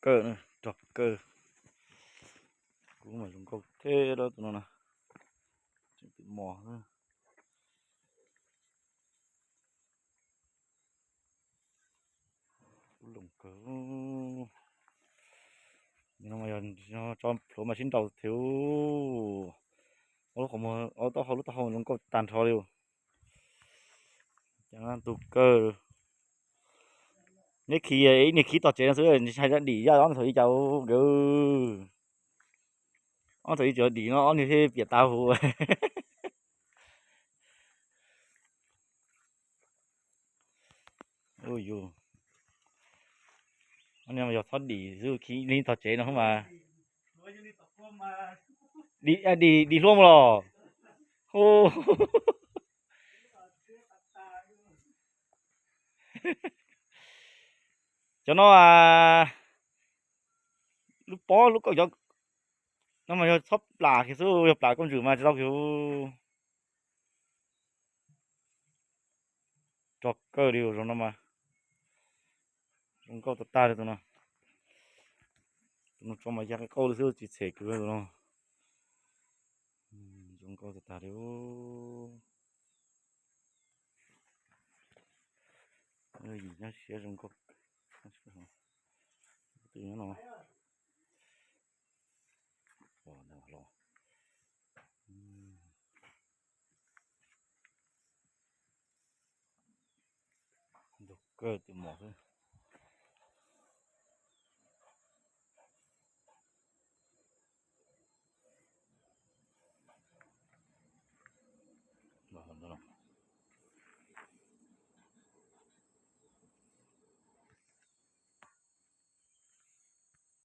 kawg na, rog kawg. Kub mas zoo nkauj thiab tus no na. Tseem twm mos xwb. Kub loos kawg. Yog tso plhuav mas sib nraus thiab. Ob lub qhov muag, ob taub hau, lub taub hau zoo nkauj tag nrho li. Cas tus kawg. Neb khi, ib niag khi tom tsev no xwb, ntshai dim yaj ob thaum ib cas nkawd. Ob thaum ib tsuas dim no ob niag thiaj piam tas huv. Ub yus, ob niag mas yog txhob dim xwb, khi li tom tsev no mas. Dim, dim, dim hlua mus los. Cov no, lub pob lub kauj cov no mas yog txhob plam kiag xwb, yog plam kauj ntswm mas tsis tau kiag. Rog kawg li zoo no mas. Zoo nkauj tag tag li tus no. Tus no tso mas ya qe qauj li xwb tsis txhem kiag tus no. Zoo nkauj tag tag li. Yim nyob siab zoo nkauj. Twb nyob no. Ntug kawg twm mos xwb.